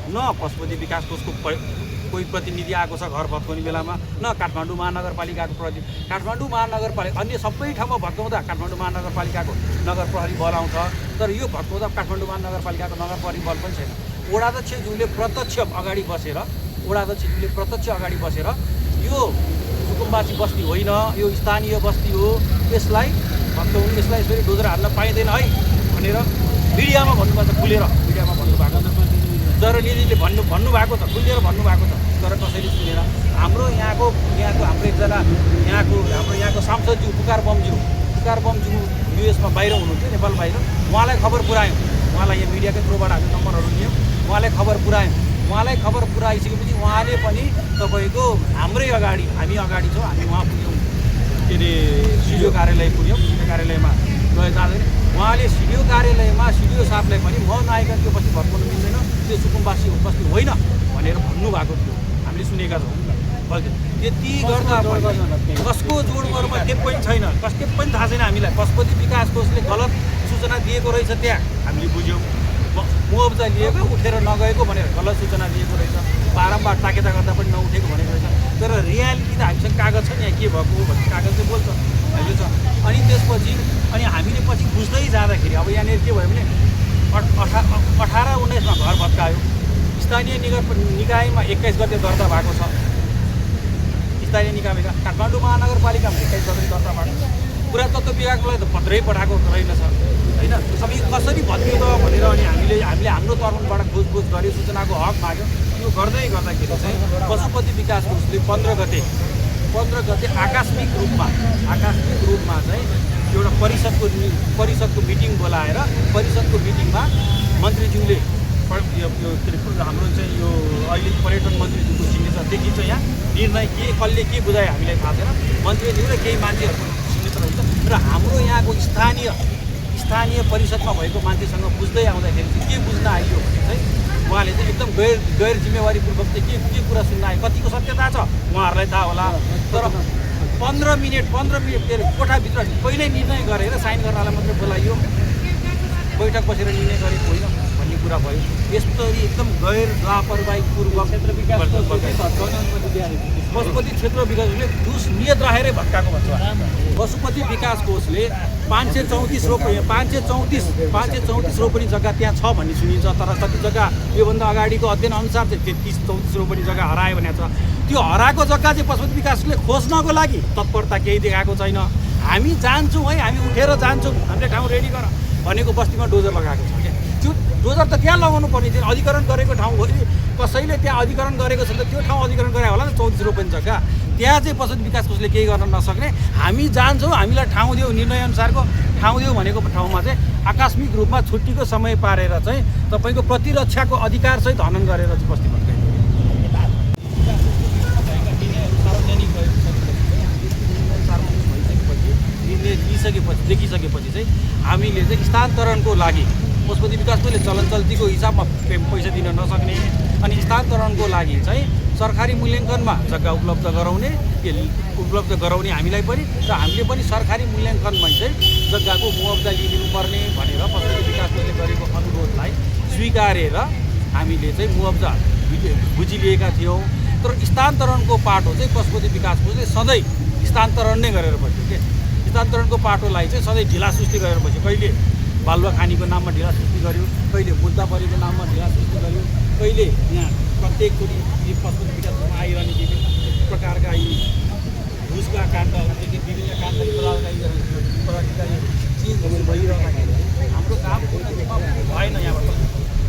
न पशुपति विकास कोषको कोही प्रतिनिधि आएको छ घर भत्काउने बेलामा, न काठमाडौँ महानगरपालिकाको काठमाडौँ महानगरपालिका अन्य सबै ठाउँमा भत्काउँदा काठमाडौँ महानगरपालिकाको नगर प्रहरी बल आउँछ, तर यो भत्काउँदा काठमाडौँ महानगरपालिकाको नगर प्रहरी बल पनि छैन। वडाध्यक्षज्यूले प्रत्यक्ष अगाडि बसेर यो सुकुम्बासी बस्ती होइन, यो स्थानीय बस्ती हो, यसलाई भत्काउनु, यसलाई फेरि डोजर हाल्न पाइँदैन है भनेर मिडियामा भन्नुभएको छ, खुलेर मिडियामा भन्नुभएको छ। जननिधिले भन्नुभएको छ, खुलेर भन्नुभएको छ, तर कसैले सुनेर। हाम्रो यहाँको एकजना यहाँको सांसदज्यू पुकार बमज्यू युएसमा बाहिर हुनुहुन्थ्यो, नेपाल बाहिर। उहाँलाई खबर पुऱ्यायौँ, उहाँलाई यहाँ मिडियाकै थ्रुबाट हामी नम्बरहरू लियौँ, उहाँलाई खबर पुऱ्याइसकेपछि उहाँले पनि तपाईँको हाम्रै अगाडि, हामी अगाडि छौँ, हामी उहाँ पुग्यौँ, के अरे सिडिओ कार्यालय पुग्यौँ। सिडिओ कार्यालयमा गए जाँदैन, उहाँले सिडिओ कार्यालयमा सिडिओ साहबलाई पनि म नआइकन त्यो बस्ती भत्काउनु मिल्दैन, त्यो सुकुम्बासी बस्ती होइन भनेर भन्नुभएको थियो, हामीले सुनेका छौँ। त्यति गर्दा कसको जोडबरमा के पनि छैन, के पनि थाहा छैन हामीलाई। पशुपति विकास कोषले गलत सूचना दिएको रहेछ, त्यहाँ हामीले बुझ्यौँ। मुआवजा लिएको उठेर नगएको भनेर गलत सूचना दिएको रहेछ, बारम्बार ताकेता गर्दा पनि नउठेको भनेको रहेछ। तर रियालिटी त हामीसँग कागज छ नि, यहाँ के भएको हो भन्ने कागज चाहिँ बोल्छ अहिले छ। अनि त्यसपछि हामीले पछि बुझ्दै जाँदाखेरि अब यहाँनिर के भयो भने 18-19मा घर भत्कायो, स्थानीय निकायमा 21 गते दर्ता भएको छ, स्थानीय निकायमा काठमाडौँ महानगरपालिकामा 21 गते दर्ता भएको छ। पुरातत्व विभागलाई त पत्रै पठाएको रहेनछ होइन। अब यो कसरी भत्कियो त भनेर अनि हामीले हाम्रो तर्फबाट खोजबोज गऱ्यो, सूचनाको हक माग्यो। यो गर्दै गर्दाखेरि चाहिँ पशुपति विकास कोषले 15 गते आकस्मिक रूपमा चाहिँ एउटा परिषदको मिटिङ बोलाएर, परिषदको मिटिङमा मन्त्रीज्यूले हाम्रो चाहिँ यो अहिले पर्यटन मन्त्रीज्यूको सिग्नेचर देखिन्छ यहाँ। निर्णय कसले के बुझायो हामीलाई थाहा छैन, मन्त्रीज्यू र केही मान्छेहरूको सिग्नेचर हुन्छ। र हाम्रो यहाँको स्थानीय परिषदमा भएको मान्छेसँग बुझ्दै आउँदाखेरि चाहिँ के बुझ्न आइयो भने चाहिँ उहाँले चाहिँ एकदम गैर जिम्मेवारीपूर्वक चाहिँ के कुरा सुन्न आयो, कतिको सत्यता छ उहाँहरूलाई थाहा होला। तर 15 मिनट कोठाभित्र पहिल्यै निर्णय गरेर साइन गर्नलाई मात्रै बोलाइयो, बैठक बसेर निर्णय गरेको होइन भन्ने कुरा भयो। यस्तरी एकदम गैर लापरवाहीपूर्वक पशुपति क्षेत्र विकासले नियत राखेरै भत्काएको भन्छ। पशुपति विकास कोषले 534 रोपनी जग्गा त्यहाँ छ भन्ने सुनिन्छ, तर कति जग्गा योभन्दा अगाडिको अध्ययन अनुसार चाहिँ 33-34 रोपनी जग्गा हरायो भनेको छ। त्यो हराएको जग्गा चाहिँ पशुपति विकासले खोज्नको लागि तत्परता केही देखाएको छैन। हामी जान्छौँ है, हामी उठेर जान्छौँ, हामीले ठाउँ रेडी गर भनेको बस्तीमा डोजर लगाएको छ क्या। त्यो डोजर त त्यहाँ लगाउनु पर्ने थियो, अधिकरण गरेको ठाउँ हो। कसैले त्यहाँ अधिकरण गरेको छ त त्यो ठाउँ अधिकरण गरे होला नि, 34 रोपनी जग्गा त्यहाँ चाहिँ पशुपति विकास कोषले केही गर्न नसक्ने। हामी जान्छौँ, हामीलाई ठाउँ दियो, निर्णयअनुसारको ठाउँ दियो भनेको ठाउँमा चाहिँ आकस्मिक रूपमा छुट्टीको समय पारेर चाहिँ तपाईँको प्रतिरक्षाको अधिकारसहित हनन गरेर चाहिँ बस्ती भत्काइयो। देखिसकेपछि चाहिँ हामीले चाहिँ स्थानान्तरणको लागि पशुपति विकास कोषले चलनचल्तीको हिसाबमा पैसा दिन नसक्ने, अनि स्थानान्तरणको लागि चाहिँ सरकारी मूल्याङ्कनमा जग्गा उपलब्ध गराउने हामीलाई पनि, र हामीले पनि सरकारी मूल्याङ्कनमा चाहिँ जग्गाको मुआवजा लिनुपर्ने भनेर पशुपति विकास कोषले गरेको अनुरोधलाई स्वीकारेर हामीले चाहिँ मुआवजा बुझिलिएका थियौँ। तर स्थानान्तरणको पाटो चाहिँ पशुपति विकास कोषले सधैँ स्थानान्तरण नै गरेर बस्यो के। स्थानान्तरणको पाटोलाई चाहिँ सधैँ ढिलासुस्ती गरेर बस्यो। कहिले बालुवा खानीको नाममा ढिलासुस्ती गर्यो, कहिले मुद्दापरीको नाममा ढिलासुस्ती गर्यो, कहिले यहाँ प्रत्येक कुनै पशुपति विकासमा आइरहने विभिन्न प्रकारका यी घुसका काण्डहरूदेखि विभिन्न काण्डहरू चिजहरू भइरहँदाखेरि हाम्रो काम भएन। यहाँबाट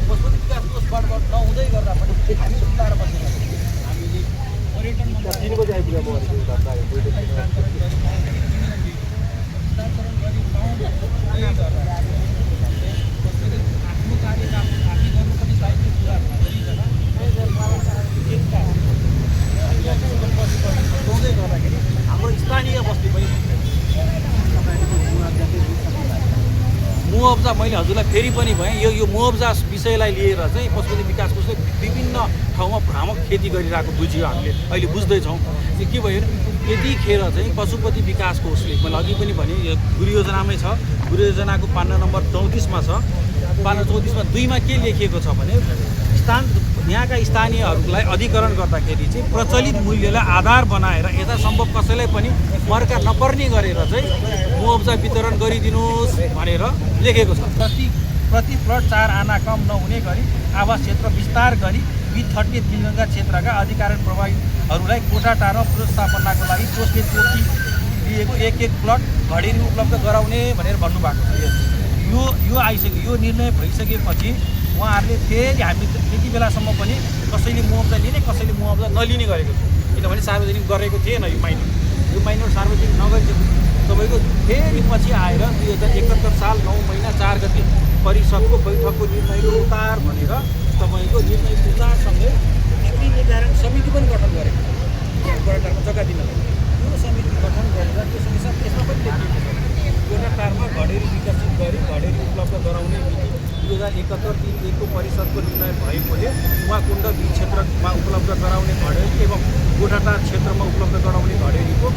पशुपति विकास कोषबाट नहुँदै गर्दा पनि हामी सुताएर बसेका छौँ। हामीले पर्यटन मन्त्री 3 बजे आइपुग्यो आफ्नो कार्यकाल आफै गर्नु पनि दायित्व पुरा गरिकन गाउँदै गर्दाखेरि हाम्रो स्थानीय बस्ती पनि मुआवजा मैले हजुरलाई फेरि पनि भएँ। यो मुआवजा विषयलाई लिएर चाहिँ पशुपति विकास कोषले विभिन्न ठाउँमा भ्रामक खेती गरिरहेको बुझ्यो, हामीले अहिले बुझ्दैछौँ। के भयो यतिखेर चाहिँ पशुपति विकास कोषले मैले अघि पनि भने गुरु योजनामै छ, गुरु योजनाको पान्ना नम्बर 34मा छ। पान्ना 34मा 2मा के लेखिएको छ भने यहाँका स्थानीयहरूलाई अधिकरण गर्दाखेरि चाहिँ प्रचलित मूल्यलाई आधार बनाएर यथा सम्भव कसैलाई पनि मर्का नपर्ने गरेर चाहिँ मुआवजा वितरण गरिदिनुहोस् भनेर लेखेको छ। प्रति प्लट 4 आना कम नहुने गरी आवास क्षेत्र विस्तार गरी B30 तिलगङ्गा क्षेत्रका अधिकार प्रभावीहरूलाई कोठाटारमा पुनर्स्थापनाको लागि कोषले तोकी दिएको एक प्लट घडेरी उपलब्ध गराउने भनेर भन्नुभएको छ। यो आइसक्यो, यो निर्णय भइसकेपछि उहाँहरूले फेरि हामी त्यति बेलासम्म पनि कसैले मुआवजा लिने कसैले मुआवजा नलिने गरेको थियो, किनभने सार्वजनिक गरेको थिएन। यो माइनर सार्वजनिक नगरेको तपाईँको फेरि पछि आएर 2071 साल 9 महिना 4 गते परिषदको बैठकको निर्णयको उतार भनेर तपाईँको निर्णयको उतारसँगै बिक्री निर्धारण समिति पनि गठन गरेको छ गोठाटारमा जग्गा दिनलाई। यो समिति गठन गरेर त्यो समिति त्यसमा पनि लेखिएको छ गोठाटारमा घडेरी विकसित गरी घडेरी उपलब्ध गराउने मिति 2071 को परिषदको निर्णय भएकोले कुण्ड बी क्षेत्रमा उपलब्ध गराउने घडेरी एवं गोठाटार क्षेत्रमा उपलब्ध गराउने घडेरीको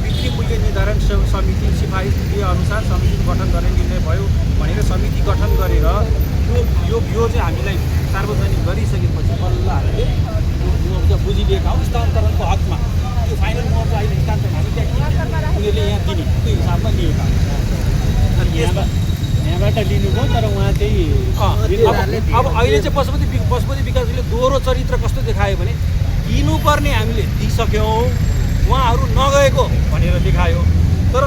बिक्री मूल्य निर्धारण समिति सिफारिस अनुसार समिति गठन गर्ने निर्णय भयो भनेर समिति गठन गरेर यो चाहिँ हामीलाई सार्वजनिक गरिसकेपछि बल्ल हामीले मुआवजा बुझिदिएका हौँ हस्तान्तरणको हकमा। त्यो फाइनल मुआवजा अहिले हस्तान्तरण हामी त्यहाँ उनीहरूले यहाँ दिने त्यो हिसाबमा लिएका यहाँबाट लिनुभयो तर उहाँ चाहिँ अब अहिले चाहिँ पशुपति विकासले दोहोरो चरित्र कस्तो देखायो भने दिनुपर्ने हामीले दिइसक्यौँ, उहाँहरू नगएको भनेर देखायो। तर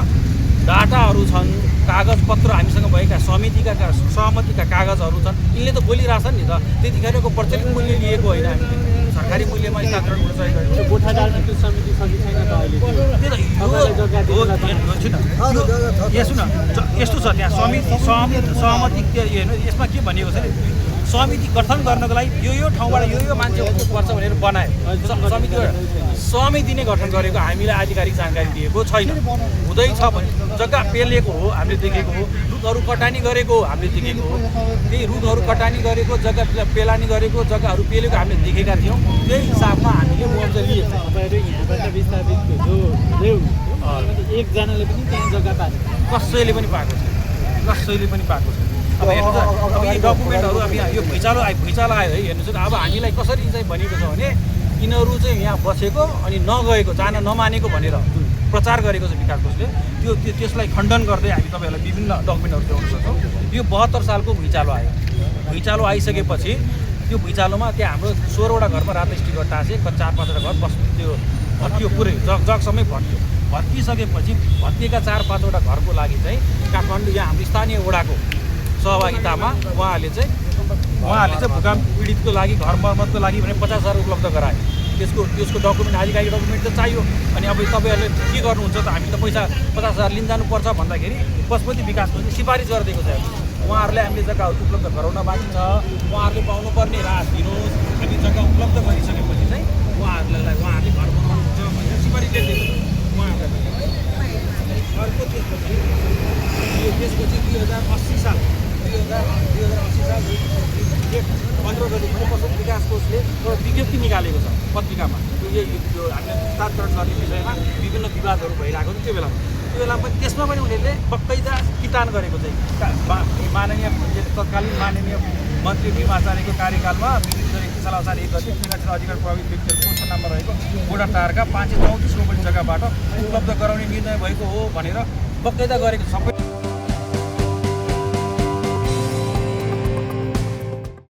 डाटाहरू छन्, कागजपत्र हामीसँग भएका समितिका सहमतिका कागजहरू छन्, यिनले त बोलिरहेछन् नि त। त्यतिखेरको प्रचलित मूल्य लिएको होइन, हामीले सरकारी मूल्यमा हस्तान्तरण हुन सकेको त्यो गोठाटारमा त्यो समिति छैन त अहिले। यस्तो छ त्यहाँ सहमति यसमा के भनिएको छ भने समिति गठन गर्नको लागि यो ठाउँबाट यो मान्छे हुनुपर्छ भनेर बनायो। समिति नै गठन गरेको हामीलाई आधिकारिक जानकारी दिएको छैन। हुँदैछ भने जग्गा पेलेको हो हामीले देखेको हो, रुखहरू कटानी गरेको हो हामीले देखेको हो, त्यही रुखहरू कटानी गरेको जग्गा पेलानी गरेको जग्गाहरू पेलेको हामीले देखेका थियौँ। त्यही हिसाबमा हामीले मुआवजा लिएको। तपाईँहरू यहाँबाट विस्थापित जो एकजनाले पनि त्यहाँ जग्गा पाएको कसैले पनि पाएको छैन। अब हेर्नुहोस्, अब यी डकुमेन्टहरू अब यो भुइँचालो आयो है, हेर्नुहोस् न। अब हामीलाई कसरी चाहिँ भनेको छ भने यिनीहरू चाहिँ यहाँ बसेको अनि नगएको, जान नमानेको भनेर प्रचार गरेको छ विकास कोषले। त्यसलाई खण्डन गर्दै हामी तपाईँहरूलाई विभिन्न डकुमेन्टहरू देखाउन सक्छौँ। यो 72 सालको भुइँचालो आयो। भुइँचालो आइसकेपछि त्यो भुइँचालोमा त्यहाँ हाम्रो 16वटा घरमा रातो स्टिकर टाँसे, 4-5वटा घर त्यो भत्कियो, पुरै जगसम्मै भत्कियो। भत्किसकेपछि भत्किएका 4-5वटा घरको लागि चाहिँ काठमाडौँ यहाँ हाम्रो स्थानीय वडाको सहभागितामा उहाँहरूले चाहिँ भूकम्प पीडितको लागि घर मर्मतको लागि भने 50,000 उपलब्ध गरायो। त्यसको डकुमेन्ट आधिकारिक डकुमेन्ट त चाहियो। अनि अब तपाईँहरूले के गर्नुहुन्छ त, हामी त पैसा 50,000 लिन जानुपर्छ भन्दाखेरि पशुपति विकासको सिफारिस गरिदिएको छ। उहाँहरूले हामीले जग्गा उपलब्ध गराउन बाँकी छ, उहाँहरूले पाउनुपर्ने राहत दिनुहोस्। हामी जग्गा उपलब्ध गरिसकेपछि चाहिँ उहाँहरूले घर बनाउनुहुन्छ भनेर सिफारिस दिएको छ उहाँहरूलाई। अर्को त्यसपछि 2080 साल 15 गते पनि पशुपति विकास कोषले एउटा विज्ञप्ति निकालेको छ पत्रिकामा। यो हामीले हस्तान्तरण गर्ने विषयमा विभिन्न विवादहरू भइरहेको छ। त्यो बेलामा पनि त्यसमा पनि उनीहरूले पक्कैदा किटान गरेको चाहिँ तत्कालीन माननीय मन्त्री भीम आचार्यको कार्यकालमा 1 साल असार 1 गते क्षेत्र अधिकार प्रभावित व्यक्तिहरूको पोस्ट नम्बर रहेको गोठाटारका 534 रोपनी जग्गाबाट उपलब्ध गराउने निर्णय भएको हो भनेर बकाइदा गरेको सबै